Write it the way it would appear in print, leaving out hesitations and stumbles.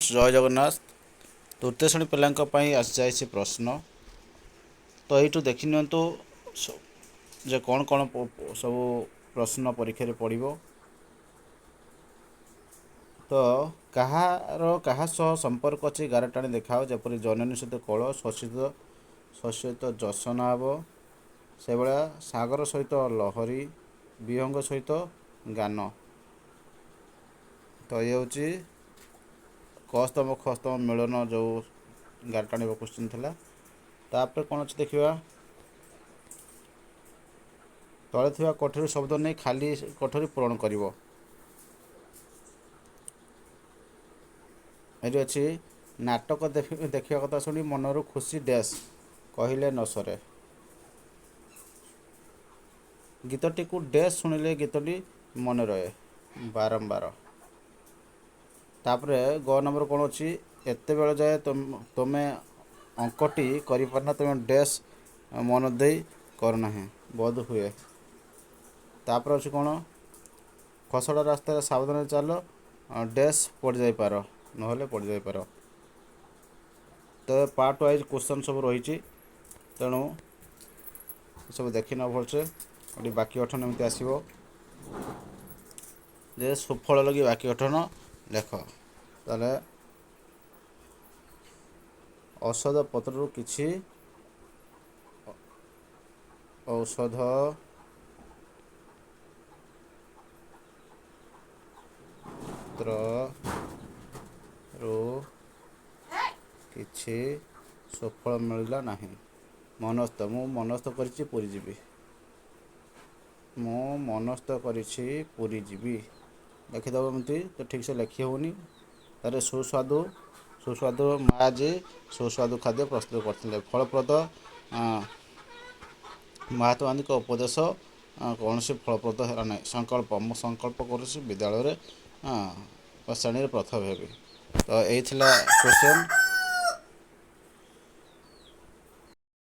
ଜୟ ଜଗନ୍ନାଥ। ତୃତୀୟ ଶ୍ରେଣୀ ପିଲାଙ୍କ ପାଇଁ ଆସିଯାଇଛି ପ୍ରଶ୍ନ। ତ ଏଇଠୁ ଦେଖିନିଅନ୍ତୁ ଯେ କ'ଣ କ'ଣ ସବୁ ପ୍ରଶ୍ନ ପରୀକ୍ଷାରେ ପଡ଼ିବ। ତ କାହାର କାହା ସହ ସମ୍ପର୍କ ଅଛି, ଗାର ଟାଣି ଦେଖାଅ। ଯେପରି ଜନନୀ ସହିତ କୋଳ, ଶଶୀ ସହିତ ଯଶନା ହେବ, ସେଭଳିଆ ସାଗର ସହିତ ଲହରୀ, ବିହଙ୍ଗ ସହିତ ଗାନ। ତ ଇଏ ହେଉଛି କ ସ୍ତମ୍ଭ ଖ ସ୍ତମ୍ଭ ମିଳନ, ଯେଉଁ ଗାର ଟାଣିବ କ୍ୱେଶ୍ଚିନ୍ ଥିଲା। ତାପରେ କ'ଣ ଅଛି ଦେଖିବା। ତଳେ ଥିବା କୋଠରୀ ଶବ୍ଦ ନେଇ ଖାଲି କୋଠରୀ ପୂରଣ କରିବ। ଏଠି ଅଛି, ନାଟକ ଦେଖିବା କଥା ଶୁଣି ମନରୁ ଖୁସି ଡ୍ୟାସ୍ କହିଲେ ନ ସରେ। ଗୀତଟିକୁ ଡ୍ୟାସ୍ ଶୁଣିଲେ ଗୀତଟି ମନେ ରହେ, ବାରମ୍ବାର। ତାପରେ ଗ ନମ୍ବର କ'ଣ ଅଛି? ଏତେବେଳ ଯାଏ ତୁମେ ଅଙ୍କଟି କରିପାରିନ, ତୁମେ ଡ୍ୟାସ୍ ମନ ଦେଇ କରୁନାହିଁ ବୋଧ ହୁଏ। ତାପରେ ଅଛି କ'ଣ? ଖସଡ଼ା ରାସ୍ତାରେ ସାବଧାନରେ ଚାଲ, ଡ୍ୟାସ୍ ପଡ଼ିଯାଇପାର, ନହେଲେ ପଡ଼ିଯାଇପାର। ତ ପାର୍ଟ ୱାଇଜ୍ କ୍ୱେଶ୍ଚନ୍ ସବୁ ରହିଛି, ତେଣୁ ଏସବୁ ଦେଖିନ ଭଲସେ। ଏଠି ବାକ୍ୟ ଗଠନ ଏମିତି ଆସିବ ଯେ ସୁଫଳ ଲଗି ବାକ୍ୟ ଗଠନ ଲେଖ। ତାହେଲେ ଔଷଧ ପତ୍ରରୁ କିଛି ଔଷଧ ପତ୍ରରୁ କିଛି ସୁଫଳ ମିଳିଲା ନାହିଁ। ମନସ୍ଥ, ମୁଁ ମନସ୍ଥ କରିଛି ପୁରୀ ଯିବି। ମୁଁ ମନସ୍ଥ କରିଛି ପୁରୀ ଯିବି, ଲେଖିଦେବ ଏମିତି। ତ ଠିକ୍ସେ ଲେଖି ହେଉନି। ତାରେ ସୁସ୍ୱାଦୁ, ସୁସ୍ୱାଦୁ, ମା ଆଜି ସୁସ୍ୱାଦୁ ଖାଦ୍ୟ ପ୍ରସ୍ତୁତ କରିଥିଲେ। ଫଳପ୍ରଦ, ମହାତ୍ମା ଗାନ୍ଧୀଙ୍କ ଉପଦେଶ କୌଣସି ଫଳପ୍ରଦ ହେଲା ନାହିଁ। ସଂକଳ୍ପ, ମୁଁ ସଂକଳ୍ପ କରୁଛି ବିଦ୍ୟାଳୟରେ ଶ୍ରେଣୀରେ ପ୍ରଥମ ହେବି। ତ ଏଇ ଥିଲା କ୍ୱେଶ୍ଚନ୍।